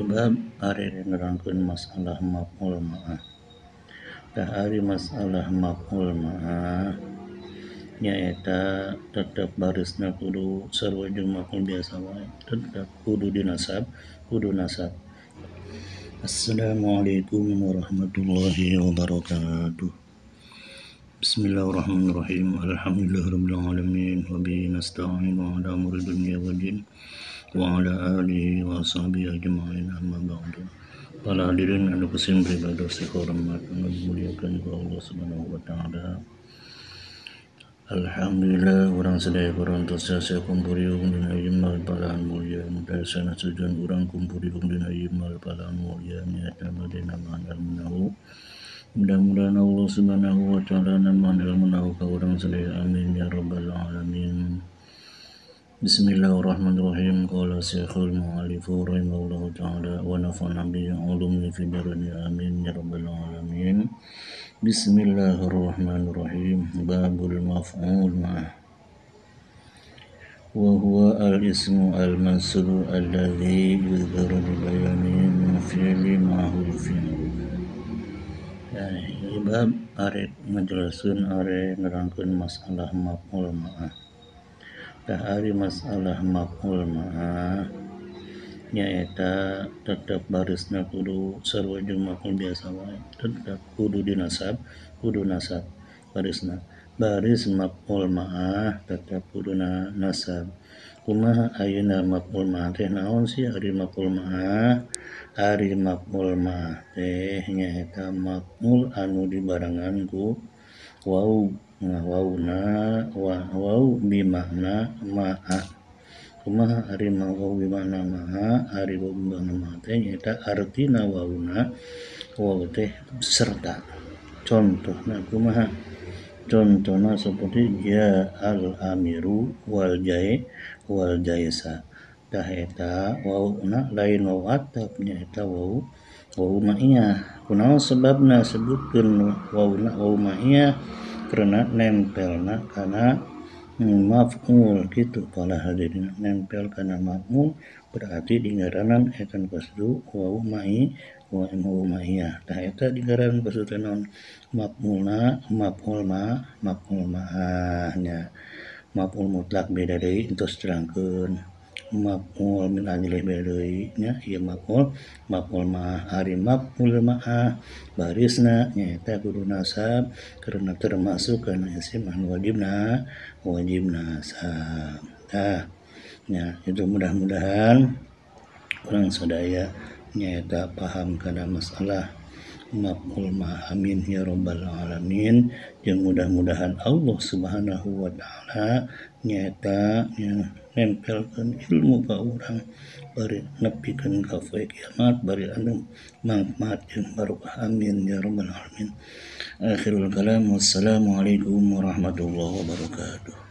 Bab ari nerangkeun masalah maf'ul ma'ah. Tah ari masalah maf'ul ma'ah nyaeta tetep barisna kudu sarua jeung maf'ul biasa wae, tetep kudu dinasab, kudu nasab. Assalamualaikum warahmatullahi wabarakatuh. Bismillahirrahmanirrahim. Alhamdulillahirabbil alamin wa bihi nasta'in wa ala umuri dunya waddin wa ala alihi wa sahbihi ajma'in, amma ba'du. Para hadirin anu kusim pribados hormat anu dimuliakan ku Allah Subhanahu wa taala. Alhamdulillah urang sadaya parantos jasa kumpuriung dina ieu mal palahan mulia mudasana tujuan urang kumpuriung dina ieu mal palahan mulia nyaeta bade namahan ilmu. Mudah-mudahan Allah Subhanahu wa taala namahan ilmu ka urang sadaya, amin ya rabbal alamin. Bismillahirrahmanirrahim. Qala Syekhul Mu'allif rahimahullahu taala wa nafa'ana bi ulumi fid dharain, amin ya rabbal alamin. Bismillahirrahmanirrahim. Babul maf'ul ma'ah. Wa huwa al-ismu al-mansubu alladhi yudhkaru bi bayani min fi'li ma'hu fi'lu. Ya, bab ari ngajelaskeun ari nerangkeun masalah maf'ul ma'ah. Tah ari masalah maf'ul ma'ah nyaeta tetep barisna kudu sarua jeung maf'ul biasa wae, tetep kudu dinasab, kudu nasab barisna. Baris maf'ul ma'ah tetep kudu nasab. Kumaha ayeuna maf'ul ma'ah teh naon sih ari maf'ul ma'ah? Ari maf'ul ma'ah teh nyaeta maf'ul anu dibarengan ku wau. Nah, wauna wau bimakna ma'a. Kumaha ari wau bimakna ma'a? Ari wau bimakna ma'a teh nyaeta artina wauna wau teh serta. Contohna kumaha? Contohna seperti ja al amiru wal jai wal jaisa. Tah eta wauna lain wau ataf, nyaeta wau wau ma'iyah. Kunaon sebabna sebutkeun wauna wau ma'iyah? Karena nempelna kana maf'ul gitu. Para hadirin, nempel kana maf'ul berarti dingaranan eta qasdu wau ma'i wa wau ma'iyah. Tah eta dingaranan qasdu teh naon? Maf'ulna maf'ul ma maf'ul ma'ah nya. Maf'ul mutlak beda deui entos terangkeun. Maf'ul min ajlih beda deui nya, ieu maf'ul maf'ul ma'ah. Ari maf'ul ma'ah barisna nyaeta kudu nasab karena termasuk kana isim anu wajibna wajib nasab. Tah nya itu mudah-mudahan urang sadaya nyaeta paham kana masalah maf'ul ma'ah, amin ya rabbal alamin. Jeung mudah-mudahan Allah Subhanahu wa taala nyaeta nempelkeun ilmu ka urang bari nepikeun ka poe kiamat bari anu manfaat jeung barokah, amin ya rabbal alamin. Akhirul kalam, wassalamualaikum warahmatullahi wabarakatuh.